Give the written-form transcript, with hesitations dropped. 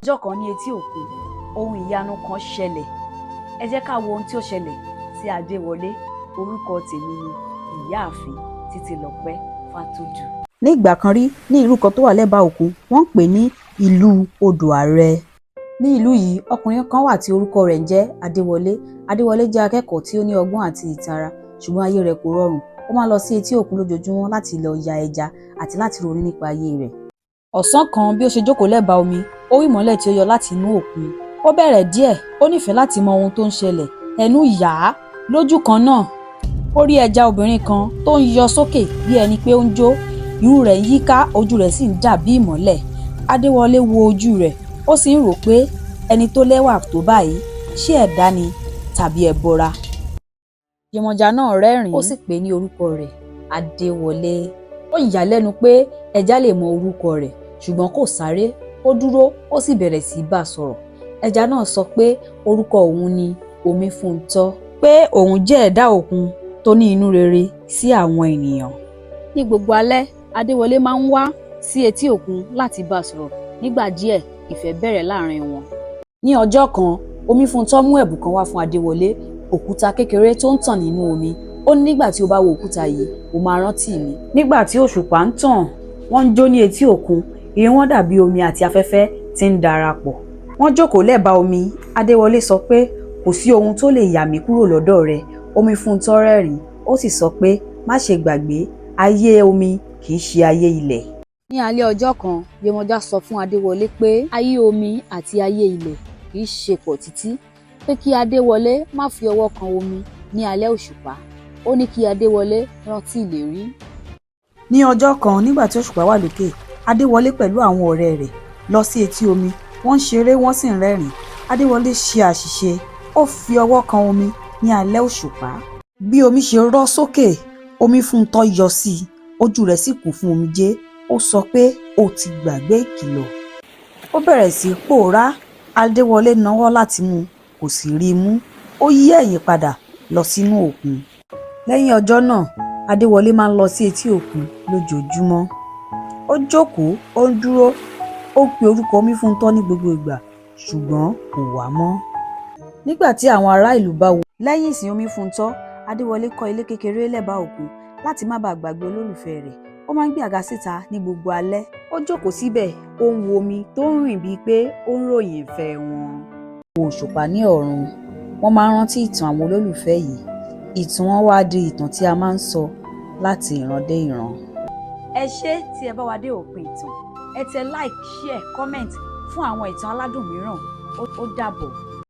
Ọjọ́ kan ní etí òkun, ohun ìyanu kan ṣẹlẹ̀. Ẹ jẹ́ ká wo ohun tí ó ṣẹlẹ̀ sí Adéwọlé. Orúkọ tèmi ni Ìyáàfin Títílọpẹ́ Fátòdù. Ní ìgbà kan rí, ní ìlú kan tó wà lẹ́bàá òkun, wọ́n ń pè ní ìlú Odò Àrẹ. Ní ìlú yìí, ọkùnrin kan wà tí orúkọ rẹ̀ ń jẹ́ Adéwọlé. Adéwọlé jẹ́ akẹ́kọ̀ọ́ tí ó ní ọgbọ́n àti ìtara, ṣùgbọ́n ayé rẹ̀ kò rọrùn. Ó máa ń lọ sí etí òkun lójoojúmọ́ láti lọ ya ẹja àti láti ronú nípa ayé rẹ̀. Ọ̀sán kan, bí ó ṣe jókòó lẹ́bàá omi, ó rí ìmọ́lẹ̀ tí ó yọ láti inú òkun. Ó bẹ̀rẹ̀ díẹ̀, ó nífẹ̀ẹ́ láti mọ ohun tó ń ṣẹlẹ̀. Ẹnu yà á. Lójú kan náà, ó rí ẹja obìnrin kan tó ń yọ sókè bí ẹni pé ó ń jó. Irun rẹ̀ ń yíká, ojú rẹ̀ sì ń dàbí ìmọ́lẹ̀. Adéwọlé wo ojú rẹ̀, ó sì ń rò pé ẹni tó lẹ́wà tó báyìí, ṣé ẹ̀dá ni tàbí ẹbọra? Yemọja náà rẹ́rìn-ín, ó sì pè é ní orúkọ rẹ̀, Adéwọlé. Ó yà á lẹ́nu pé ẹja lè mọ orúkọ rẹ̀, ṣùgbọ́n kò sáré, ó dúró, ó sì bẹ̀rẹ̀ sí í bá a sọ̀rọ̀. Ẹja náà sọ pé orúkọ òun ni Omífúntọ́, pé òun jẹ́ ẹ̀dá òkun tó ní inú rere sí àwọn ènìyàn. Ní gbogbo alẹ́, Adéwọlé máa ń wá sí etí òkun láti bá a sọ̀rọ̀. Nígbà díẹ̀, ìfẹ́ bẹ̀rẹ̀ láàrin wọn. Ní ọjọ́ kan, Omífúntọ́ mú ẹ̀bùn kan wá fún Adéwọlé, òkúta kékeré tó ń tàn nínú omi. Ó ní, "Nígbà tí o bá wo òkúta yìí, o máa rántí mi." Nígbà tí òṣùpá ń tàn, wọ́n ń jó ní etí òkun, ìrìn wọn dàbí omi àti afẹ́fẹ́ tí ń darapọ̀. Wọ́n jókòó lẹ́bàá omi. Adéwọlé sọ pé, "Kò sí ohun tó lè yà mí kúrò lọ́dọ̀ rẹ." Omífúntọ́ rẹ́rìn-ín, ó sì sọ pé, "Má ṣe gbàgbé, ayé omi kì í ṣe ayé ilẹ̀." Ní alẹ́ ọjọ́ kan, Yemọja sọ fún Adéwọlé pé ayé omi àti ayé ilẹ̀ kì í ṣe pọ̀ títí, pé kí Adéwọlé má fi ọwọ́ kan omi ní alẹ́ òṣùpá. Ó ní kí Adéwọlé rántí ìlérí. Ní ọjọ́ kan, nígbà tí òṣùpá wà lókè, Adéwọlé pẹ̀lú àwọn ọ̀rẹ́ rẹ̀ lọ sí etí omi. Wọ́n ń ṣeré, wọ́n sì ń rẹ́rìn-ín. Adéwọlé ṣe àṣìṣe, ó fi ọwọ́ kan omi ní alẹ́ òṣùpá. Bí omi ṣe rọ́ sókè, Omífúntọ́ yọ sí i, ojú rẹ̀ sì kún fún omijé. Ó sọ pé, "O ti gbàgbé ìkìlọ̀." Ó bẹ̀rẹ̀ sí í pòórá. Adéwọlé nawọ́ láti mú un, kò sì rí i mú. Ó yí ẹ̀yìn padà lọ sínú òkun. Lẹ́yìn ọjọ́ náà, Adéwọlé máa ń lọ sí etí òkun lójoojúmọ́. Ó jókòó, ó ń dúró, ó ń pe orúkọ Omífúntọ́ ní gbogbo ìgbà, ṣùgbọ́n kò wá mọ́. Nígbà tí àwọn ará ìlú bá wo. Lẹ́yìn ìsìn Omífúntọ́, Adéwọlé kọ́ ilé kékeré lẹ́bàá òkun láti má baà gbàgbé olólùfẹ́ rẹ̀. Ó máa ń gbé àga síta ní gbogbo alẹ́. Ó jókòó síbẹ̀, ó ń wo omi tó ń rìn bíi pé ó ń ròyìn ìfẹ́ wọn. Wo òṣùpá ní ọ̀run, wọ́n máa ń rántí ìtàn àwọn olólùfẹ́ yìí. Ìtàn wọn wá di ìtàn tí a máa ń sọ láti ìran dé ìran. Ẹ ṣé tí ẹ bá wa dé òpin ìtàn. Ẹ tẹ like, share, comment fún àwọn ìtàn aládùn mìíràn. Ó dàbọ̀.